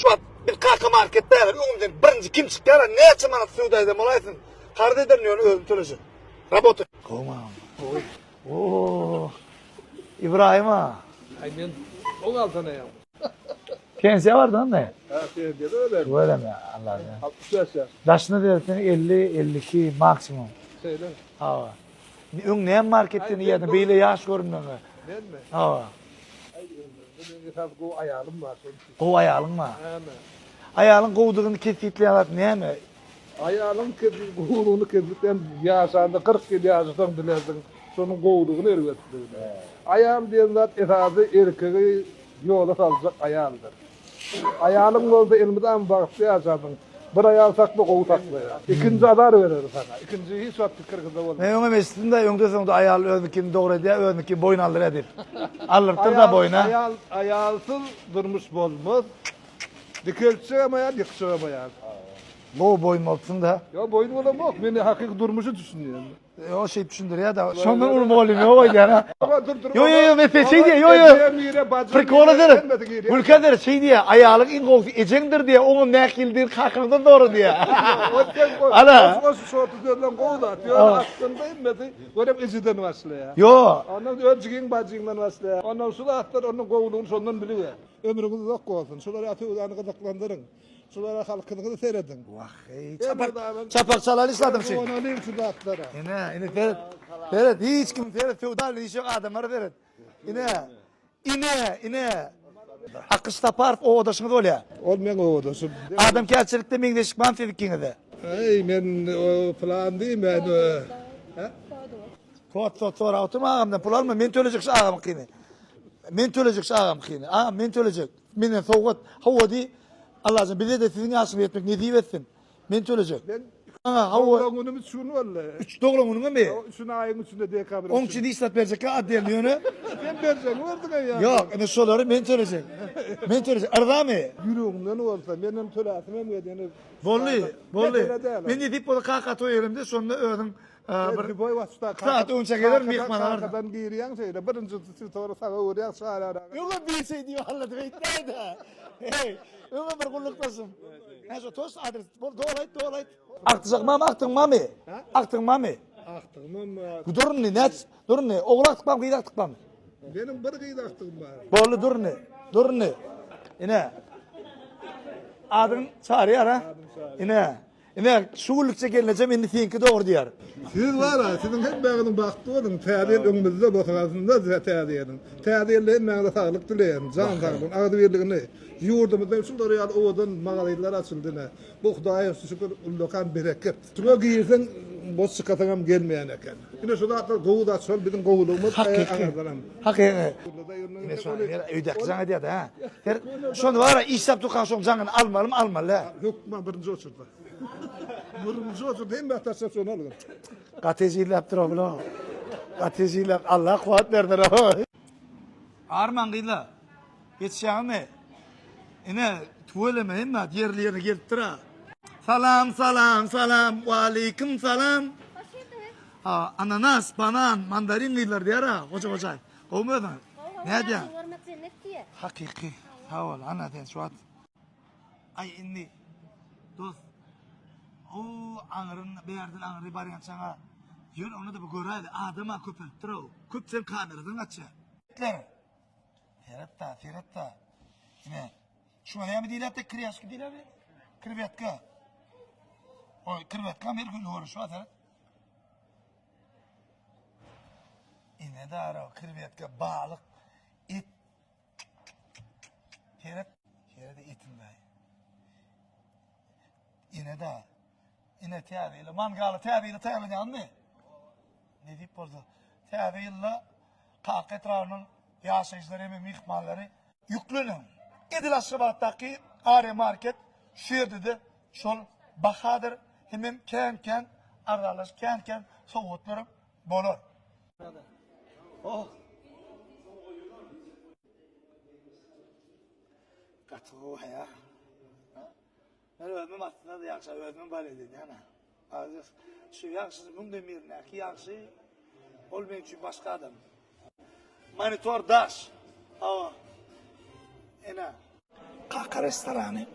Şu wagt biz Kaka marketde häzir öňümden birinji kim çykýar näçe manat söwda eden bolaýsyn. Karz ederin ýöne özüm tölejek. Rabota. Gowy agam. Gowy. Oo. Ibrahim aga. Aý men oň alsana ýa. Pensiýa bardy onda. Ha, pensiýada öler. Tüweleme Allah. 65 ýaş. Daşyna berseň 50, 52 maksimum. Şeýle. Hawa. Öň näme marketden iýerdiň beýle ýaş görünmeňe? Menmi? Hawa. Aý, meniň esasy gowy aýalym bar şonuň üçin. Gowy aýalyň bar. Näme? Aýalyň gowudygyny kesgitleýän zat näme? Aýalyň gowulygyny kesgitleýän ýaşanda 40 ýyl ýaşasaň bilersiň şonuň gowulygyny erbetligini. Aýal diýen zat esasy erkegi ýola saljak aýaldyr. Aýalyň bolsa elmydama bagtly ýaşarsyň. Bir aýal sakla gowy saklaýar. Ikinji azar berer saňa. Ikinji hiç wagt pikiriňizde bolmaz. Men öňem eşitdim-de, öňde-soňda aýal özünikini dogry edýär, özünikini boýun aldyrýar diýip. Aldyrypdyr-da boýuna. Aýal, aýalsyz durmuş bolmaz. Dikeltjegem aýal, ýykjagam aýal. Gowy boýun bolupsyň-da. Ýok, boýun bolamok. Men hakyky durmuşy düşünýän. Ýok, şeýdip düşündirýär-de. Şondan uly mugallym ýok öýdýän ha. Ýok, ýok, ýok, men şeý diýýän, ýok, ýok. Prikola seret. Gülkä seret, şeý diýýär, aýalyň iň gowusy ejeňdir diýýär, oňam nähilidigini kakaňdan sora diýýär. Ana. Goşgy şorty sözlem gowy zat. Ýöne aslynda hemmesi görem ejeden başlaýar. Ýok. Ondan öz jigiň bajyňdan başlaýar. Ondan şu zatlar onuň gowulygyny şondan biliber. Ömrüňiz uzak bolsun. Şular ýaly söwdany gyzyklandyryň. Şulara halkyňyzy serediň. Wah, eý, çapak, çapak çalaly işladyň şi. Guwanalyň şu zatlara. Ine, ine seret. Seret, hiç kim seret, söwda bilen işi ýok adamlara seret. Ine, ine, ine. Akyş Saparow obadaşyňyz bolýar. Ol meň obadaşym. Adamkärçilikde meňzeşlik barmy siz ikiňizde? Eý, men o plan diýmän. Hä? Sot, sot, sorap oturma agamdan pul alma, men tölejek şu agamyňkyny. Men tölejek şu agamyňkyny. Agam, men tölejek. Menden sowgat. Hawa diý. Allajan bize-de siziň ýaşyňyza ýetmek nesip etsin. Men tölejek. Men Aňa hawa. Doglan günüm üç gün boldy. Üç doglan günüňmi? Hawa, üçüni aýyň üçünde dekabryň. Oň üçin hiç zat berjekkä otdelny ýöne. Sen berjegiňi berdiň eýýäm. Ýok, indi şolary men tölejek. Men tölejek. Yrzamy? Ýüregiňden bolsa, menem töläsim hem geldi. Ýöne Boldy, boldy. Mesele däl. Men nesip bolsa kaka toý elimde şonda özüň bir Lüboý wagtda saat öňçä geler myhman alarsyň. Kakadan girýäň şeýle birinji switory saga öwürýäň çaýlara. Öňem bir şey diýip alladym eýtmäýdä. Heý, öňem bir gullukdaşym. Hä şo toş adres bol dogry aýt dogry aýt. Agtyjak mamy agtygyň mamy? Agtygyň mamy? Agtygymam bar. Dur indi näç dur indi ogul agtyk barmy gyz agtyk barmy? Meniň bir gyz agtygym bar. Boldy dur indi dur indi. Ine. Adyň Çaryýar ha? Ine. Ine, şu günlükçe gelnejem indi seňki dogry diýer. Siz bar-a, siziň hemmäňiziň bagtly boluň, täze ýyl öňümizde bosagasynda size täze ýylyň. Täze ýylda hemmäňize saglyk dileýän, jan saglygyny, agzybirligini. Ýurdumyzda şular ýaly owadan magazinler açyldy ine. Bu Hudaýa şükür ullakan bereket. Şuňa girseň boş çykasyňam gelmeýän eken. Ine şu zatlar gowy zat şol biziň gowulygymyz Hakyky. Hakyky. Ine şo öýdäki jaň edýär-de, hä. Her şony bar-a işläp durkaň şoň jaňyny almalymy, almaly. Hökman birinji oçurda. Birinji oçurda hemme taşlap şony algyn. Gaty ejizläpdir o bular. Gaty ejizläp Allah kuwwat bersin. Arman gyzlar. Ýetişýäňizmi? Ine, tüweleme hemme zat ýerli ýerine gelipdir-a. Salam, salam, salam, waleýkim salam. Hoş geldiňiz. Ha, ananas, banan, mandarin gyzlar diýer-a, Hoja Hojaýew. Gowumy özüňiz? Nädýäň? Görmek jennet diýer. Hakyky. Sag bol, ana sen şu wagt. Aý indi dost. O aňryn bärden aňry barýançaňa ýör ony-da bir göräýli. Adam-a köpelipdir-ow. Köp sen kameradan gaçýar. Seret-da, seret-da. Ine, şuňa näme diýilýär-de, krýaşka diýilýärmi? Krewetka. Oý, krewetka her gün görüşi bar, seret. Ine dara, krewetka, balyk, et. Seret, seret etinde. Ine da. Ine täze ýyla, mangaly täze ýyla taýýarlanýarmy? Nesip bolsa, täze ýylda Kaka etrabynyň ýaşaýjylary hem myhmanlary ýükleniň. Edil Aşgabatdaky Ari Market şu ýerde-de şol bahadyr hemem kän-kän arzanlaş, kän-kän sowgatlaram bolar. Oh. Gaty gowy haýa. Men özümem aslynda-da ýagşy, özümem balet edýän-ä. Şu ýagşy müňden birindäki ýagşy, ol meň üçin başga adam. Monitor daş. Hawa. Ene. Kaka restorany.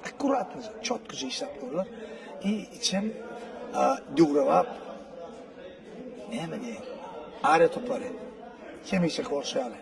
Akkuratnyja, çotkyja işläp durlar. I içem döwrebap näme diýeýin, Ariýa topary. Hemişeki bolşy ýaly.